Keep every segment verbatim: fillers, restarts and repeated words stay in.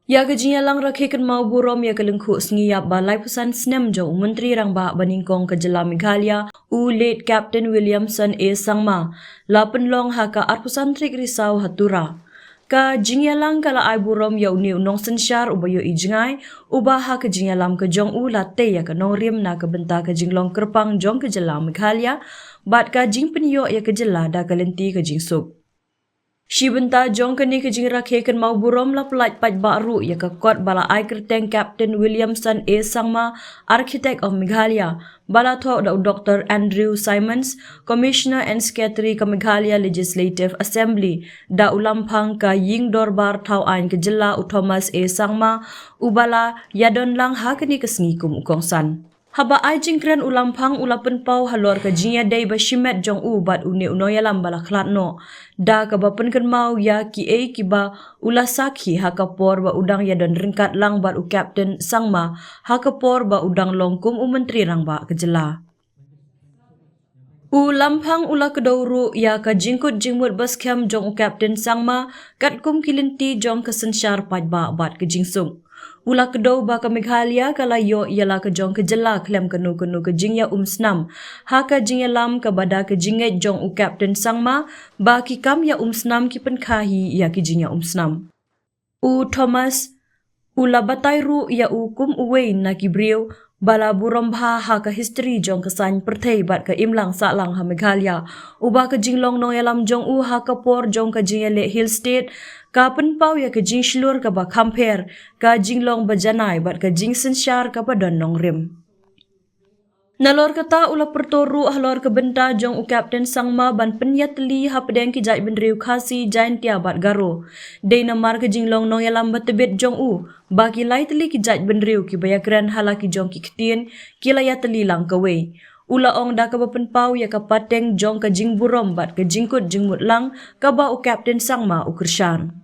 Ïa ka jingïalang rakhe kynmaw burom ïa ka lyngkhuh sngi ïap ba laiphew san snem jong u Myntri Rangbah ba nyngkong ka jylla Meghalaya, u late Captain Williamson A Sangma, la pynlong ha ka arphew san tarik Risaw ha Tura. Ka jingïalang ka la ai burom ïa une u nongsynshar uba ïohi jngai, uba ha ka jingïalam ka jong u la tei ïa ka nongrim na ka bynta ka jinglong kyrpang jong ka jylla Meghalaya, bad ka jingpynïoh ïa ka jylla da ka lynti ka jingsuk. Shi bynta jong kane ka jingrakhe kynmaw burom la pyllait paidbah ruh ïa ka kot ba la ai kyrteng Captain Williamson A Sangma, Architect of Meghalaya, ba la thoh da u Doktor Andrew Symonds, Commissioner and Secretary ka Meghalaya Legislative Assembly, da u lamphang ka Ïing Dorbar Thaw Aiñ ka jylla u Thomas A Sangma, uba la ïadon lang ha kane ka sngi kum u kongsan. Haba ai jingkren u lamphang u la pynpaw halor ka jingïadei ba shimet jong u bad une u nongïalam ba la khlad noh, da kaba pynkynmaw ïa kiei kiba u la sakhi ha ka por ba u dang ïadon ryngkat lang bad u Captain Sangma, ha ka por ba u dang long kum u Myntri Rangbah ka jylla. U lamphang u la kdew ruh ïa ka jingkut jingmut ba skhem jong u Captain Sangma, katkum ki lynti jong ka synshar paidbah bad ka jingsuk. U la kdew ba ka Meghalaya ka la ïoh ïa la ka jong ka jylla khlem kano kano ka jingïaumsnam, ha ka jingïalam kaba da ka jingngeit jong u Captain Sangma, ba ki kam ïaumsnam ki pynkha hi ïa ki jingïaumsnam. U Thomas u la batai ruh ïa u kum uwei na ki briew ba la burom bha ha ka history jong ka saiñ pyrthei bad ka imlang sahlang ha Meghalaya, uba ka jinglong nongïalam jong u ha ka por jong ka jingïaleh Hill State ka pynpaw ïa ka jingshlur kaba kham pher, ka jinglong ba janai bad ka jingsynshar kaba don nongrim. Nalor kata u la pyrto ruh halor ka bynta jong u Captain Sangma ban pynïatylli hapdeng ki jaitbynriew Khasi, Jaintia bad Garo. Dei namar ka jinglong nongïalam ba tbit jong u, ba ki lai tylli ki jaitbynriew kiba ïakren ha la ki jong ki ktien, ki la ïatylli lang kawei. U la ong da kaba pynpaw ïa ka pateng jong ka jingburom bad ka jingkut jingmut lang kaba u Captain Sangma u kyrshan.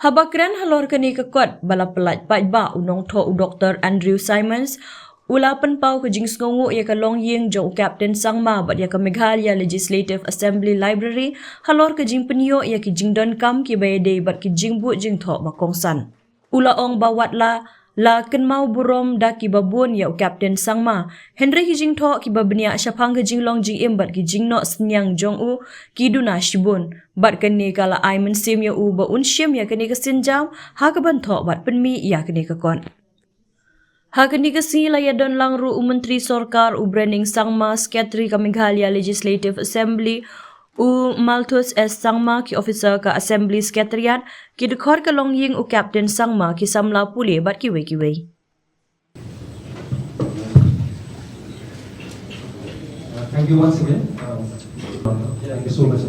Haba kren halor kane ka kot ba la pyllait paidbah, u nongthoh u Doktor Andrew Symonds u la pynpaw ka jingsngewnguh ïa ka longïing jong u Captain Sangma bad ïa ka Meghalaya Legislative Assembly Library halor ka jingpynïoh ïa ki jingdonkam kiba ïadei bad ki jingbud jingthoh ba kongsan. U la ong ba wat la la kynmaw burom da kiba bun ïa u Captain Sangma, hynrei ki jingthoh kiba bniah shaphang ka jinglong jingim bad ki jingnoh synñiang jong u ki duna shibun. Bad kane ka la ai mynsiem ïa u ba un shim ïa kane ka sienjam ha kaban thoh bad pynmih ïa kane ka kot. Ha kane ka sngi la ïadon lang ruh u Myntri Sorkar u Brening Sangma, Secretary ka Meghalaya Legislative Assembly u Malthus S Sangma, ki officer ka Assembly Secretariat, ki dkhot ka longïing u Captain Sangma, ki samla pule bad kiwei kiwei. Uh, thank you once again. Um, thank you so much.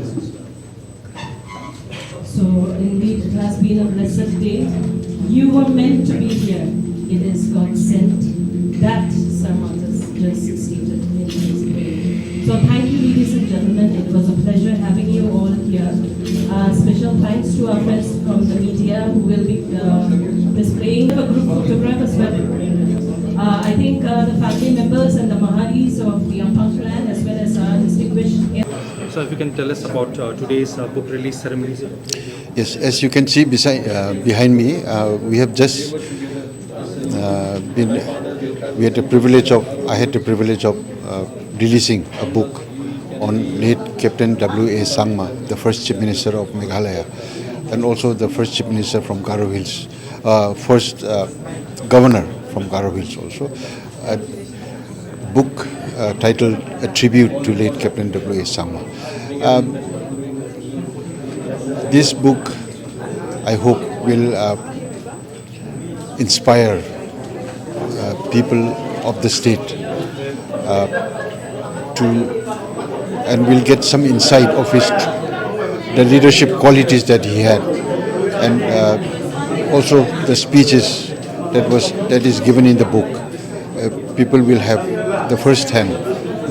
So indeed, it has been a blessed day. You were meant to be here. It is God sent. That Sir Martyrs just stated in his prayer. So thank you, ladies and gentlemen. It was a pleasure having you all here. Uh, special thanks to our friends from the media who will be uh, displaying a group photograph as well. Uh, I think uh, the family members and the Maharis of the Ampang clan, as well as our distinguished. So, if you can tell us about uh, today's uh, book release ceremony, sir. Yes, as you can see beside, uh, behind me, uh, we have just uh, been, we had the privilege of, I had the privilege of uh, releasing a book on late Captain W A Sangma, the first Chief Minister of Meghalaya, and also the first Chief Minister from Garo Hills, uh, first uh, Governor from Garo Hills also. A book uh, titled A Tribute to Late Captain W A Sangma. Um, this book, I hope, will uh, inspire uh, people of the state uh, to, and we'll get some insight of his, the leadership qualities that he had, and uh, also the speeches that was, that is given in the book. Uh, people will have the first-hand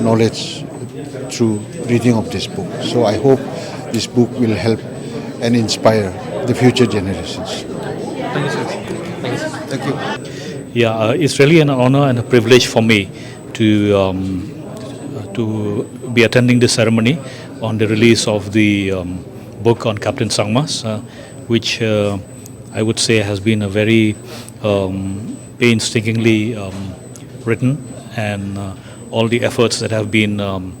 knowledge through reading of this book. So I hope this book will help and inspire the future generations. Thank you, sir. Thank you, sir. Thank you. Yeah, uh, it's really an honor and a privilege for me to um, uh, to be attending this ceremony on the release of the um, book on Captain Sangma. Uh, which uh, I would say has been a very um, painstakingly um, written, and uh, all the efforts that have been um,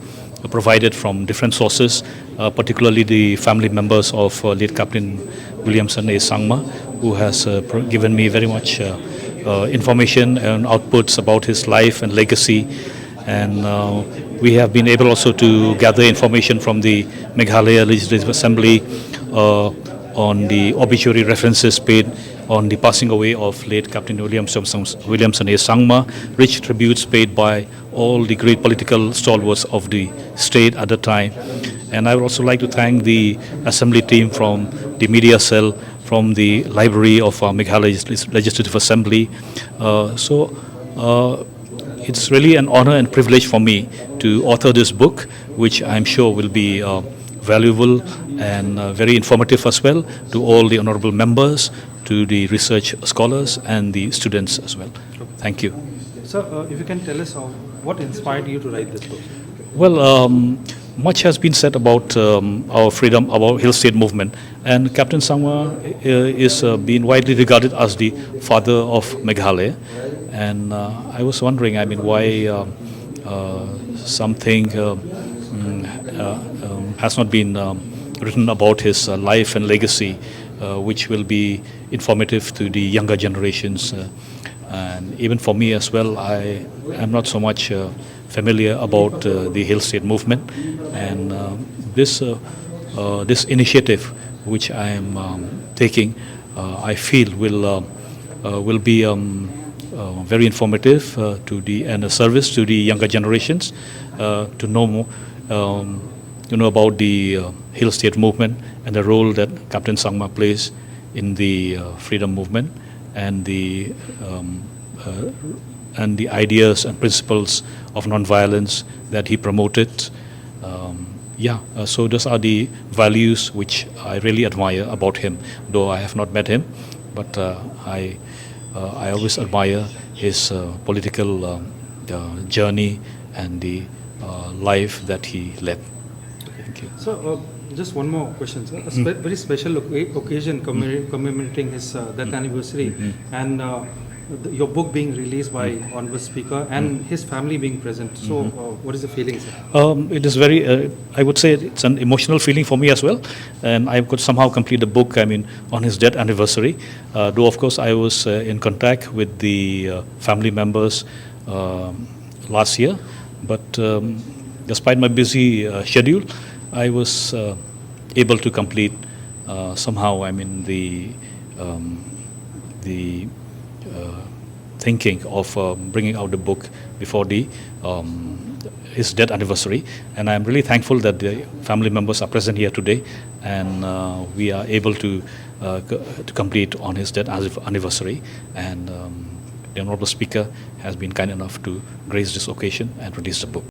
provided from different sources, uh, particularly the family members of uh, late Captain Williamson A. Sangma, who has uh, pro- given me very much uh, uh, information and outputs about his life and legacy. And uh, we have been able also to gather information from the Meghalaya Legislative Assembly uh, on the obituary references paid on the passing away of late Captain Williamson, Williamson A. Sangma, rich tributes paid by all the great political stalwarts of the state at the time. And I would also like to thank the assembly team from the media cell, from the library of uh, Meghalaya Legis- Legislative Assembly. Uh, so uh, it's really an honor and privilege for me to author this book, which I'm sure will be uh, valuable and uh, very informative as well to all the honorable members, to the research scholars and the students as well. Thank you. Sir, uh, if you can tell us how, what inspired you to write this book? Well, um, much has been said about um, our freedom, our Hill State movement, and Captain Sangma uh, is uh, being widely regarded as the father of Meghalaya. And uh, I was wondering, I mean, why um, uh, something uh, mm, uh, um, has not been um, written about his uh, life and legacy, uh, which will be informative to the younger generations. Uh, and even for me as well, I am not so much uh, familiar about uh, the Hill State movement, and uh, this uh, uh, this initiative which I am um, taking, uh, I feel will uh, uh, will be um, uh, very informative uh, to the and a service to the younger generations uh, to know more, um, you know about the uh, Hill State movement and the role that Captain Sangma plays in the uh, freedom movement and the um, uh, and the ideas and principles of non-violence that he promoted. Um, yeah, uh, so those are the values which I really admire about him. Though I have not met him, but uh, I uh, I always admire his uh, political um, uh, journey and the uh, life that he led. Thank you. So, uh, just one more question, sir. A spe- very special oca- occasion commemor- commemorating his uh, death anniversary and uh, the, your book being released by Honorable Speaker and his family being present. So, uh, what is the feeling, sir? Um, it is very, uh, I would say it's an emotional feeling for me as well. And I could somehow complete the book, I mean, on his death anniversary. Uh, though, of course, I was uh, in contact with the uh, family members um, last year. But um, despite my busy uh, schedule, I was uh, able to complete uh, somehow, I mean, the, um, the uh, thinking of uh, bringing out the book before the um, his death anniversary, and I'm really thankful that the family members are present here today, and uh, we are able to uh, c- to complete on his death anniv- anniversary. And um, the honorable speaker has been kind enough to grace this occasion and release the book.